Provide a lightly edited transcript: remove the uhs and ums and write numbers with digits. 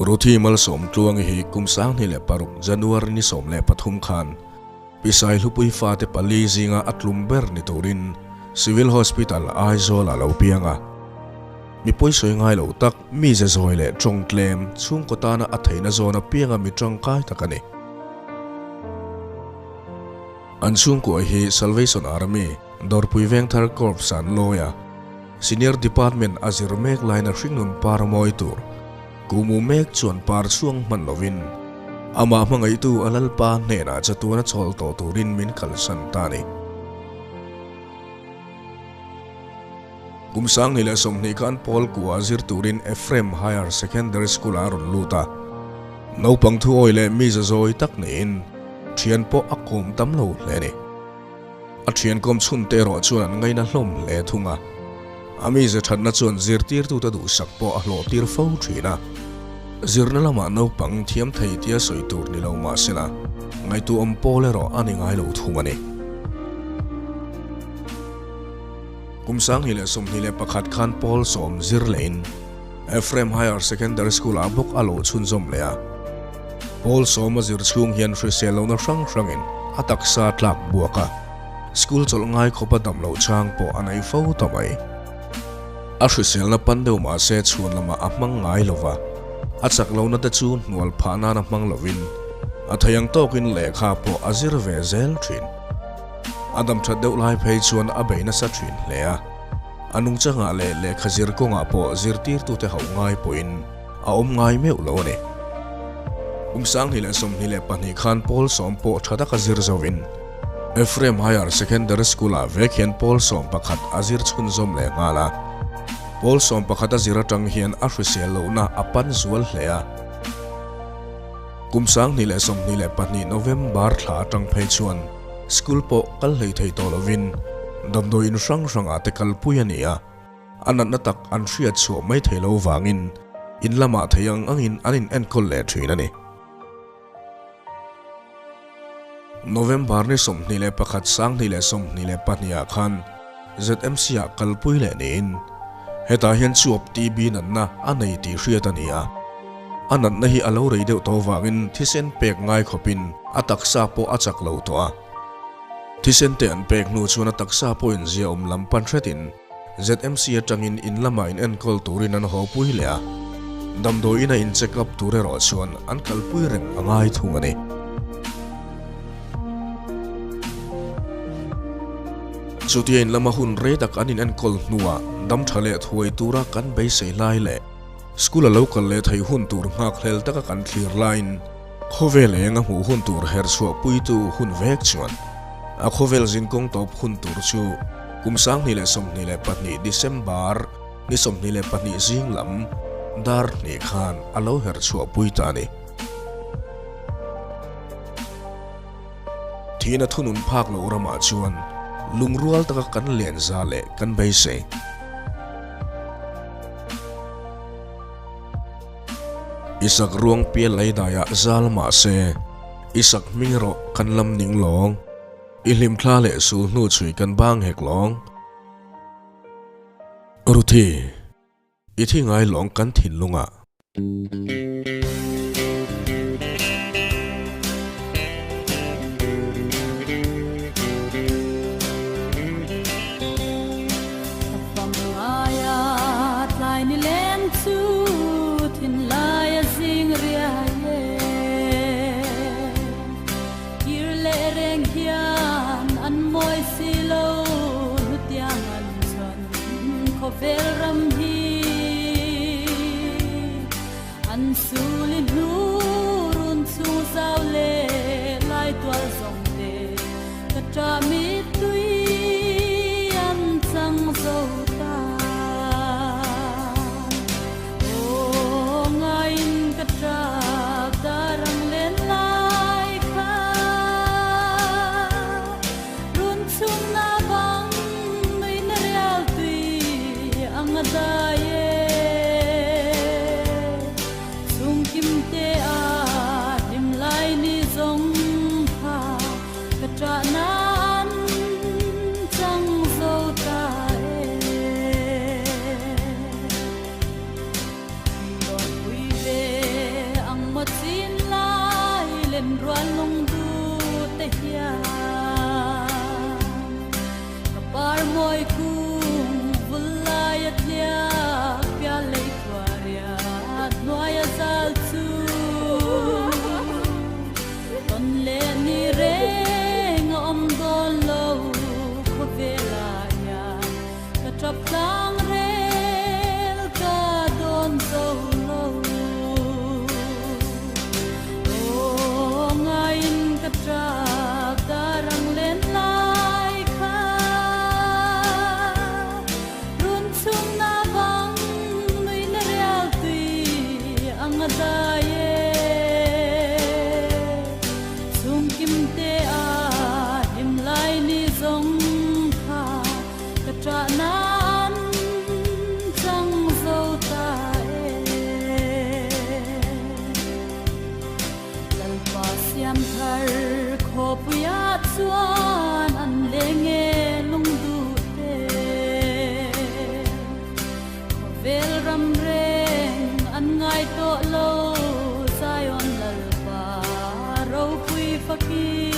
Ruthi Malsawmtluangi hi kum 2006 January ni 13 khan Pisai Hlupui fate pali zinga a tlum ber ni turin Civil Hospital Aizawl ah lo piang a. Mi pawisawi ngai lo tak, mi ze zawi leh tawng tlem, chhungkaw tana a theihna zawn apianga mi tangkai tak a ni. An chhungkua hi Salvation Army, Dawrpui Vengthar Corps an lawi a, Senior Department a zir mek laina hringnun par mawi tur kuhmu mek chuan par chhuang hman lovin amah hmangaihtu a Lalpa hnenah chatuana chawl tawh turin min kalsan ta a ni. Kum 2020 khan Paul Kua zir turin Ephraim Higher Secondary School ah a rawn lut a. Naupang thuawi leh mi zazawi tak niin thian pawh a kawm tam lo hle a ni. A thian kawm chhunte erawh chuan an ngaina hlawm hle thung a. A mize thatna chuan zirtirtute duhsak pawh a hlawhtir fo thin a. Zirna lamah naupang thiam thei tia sawi tur ni lo mah sela, ngaihtuahawm pawl erawh a ni ngai lo thung a ni. Kum 2021 khan pawl sawm zir lehin Ephraim Higher Secondary School ah bawk a lo chhunzawm leh a. Pawl sawm a zir chhung hian hrisel lohna hrang hrangin a taksa tlak buak a, school chawlh ngai khawpa dam loh chang pawh a nei fo ta mai. A hriselna pan deuh mah se chhuan lamah a hmang ngai lo va, a chak lohna te chu hnual phah nan a hmang lovin a thei ang tawkin lehkha pawh a zir ve zel thin. A dam that deuh lai phei chuan a bei nasa thin hle a. A nungchangah leh lehkha zir kawngah pawh zirtirtute hauh ngai pawhin a awm ngai meuh lo a ni. Kum 2022 khan pawl sawm pawh tha taka zir zovin Ephraim Higher Secondary School-ah vek hian pawl 11 a zir chhunzawm leh nghal a. Pawl 11 a zir atang hian a hrisel lohna a pan zual hle a. Kum 2022 November thla atang phei chuan School pawh kal hlei thei tawh lovin damdawi in hrang hrangah te kalpui a ni a, a natna tak an hriat chhuah mai thei lo vangin in lamah thei ang angin an in enkawl leh thin a ni. November ni 21 2022 ah khan ZMC ah kalpui leh niin hetah hian chuap TB natna a nei tih hriat a ni a. A natna hi a lo rei deuh tawh vangin thisen pek ngai khawpin a taksa pawh a chak lo tawh a. Thisen te an pek hnu chuan a taksa pawh inzia awm lam pan hretin ZMC atangin in lamah in enkawl turin an haw pui leh a. Damdawi ina in check up tur erawh chuan an kalpui reng a ngai thung a ni. Chutia in lama hun rei tak an in enkawl hnuah dam tha leh thuai tura kan beisei lai leh School a lo kal leh thei hun tur nghakhlel taka kan thlir laiin khawvel eng a hmuh hun tur her chhuah puitu hun vek chuan a khawvel zinkawng tawp hun tur chu kum 2022 December ni 22 zing lam dar hnih khan a lo her chhuah pui ta a ni. Thihna thunun phak loh ramah chuan lungrual taka kan len za leh kan beisei. Isak ruang pial lei daiah zal mah se, Isak hming erawh kan lam ning lawng. I hlimthla leh sul hnu chhui kan bang hek lawng. Ruthi, i thi ngai lawng kan thinlungah. An sul i hnu run chung zau le lai tual zong te ka ṭah mittui an cang zo ta. Aw ngai in ka ṭap darang len lai kha run chung na bang nui na rial tui ang a dai e. Chungkim te ah hlim lai ni zong kha ka ṭah nan. Lenrual lungdu te hian ka par mawi kung vul lai a tliak pial lei thuariat hnuai a zal chu tawn leh ni reng a awm dawn lo khawvel ah hian ka tap tlang rel ka dawn zo lo. Aw ngaiin ka tap dar ang len lai kha Run chhung na bang nui na rial tui ang a dai e Chhung kim te a hlim lai ni zawng kha ka ṭah na an chang zo ta e. Lalpa siam thar khawpuiah chuan an leng e lungduh te. Khawvel ram reng an ngai tawh lo Zion Lalpa ropui fakin.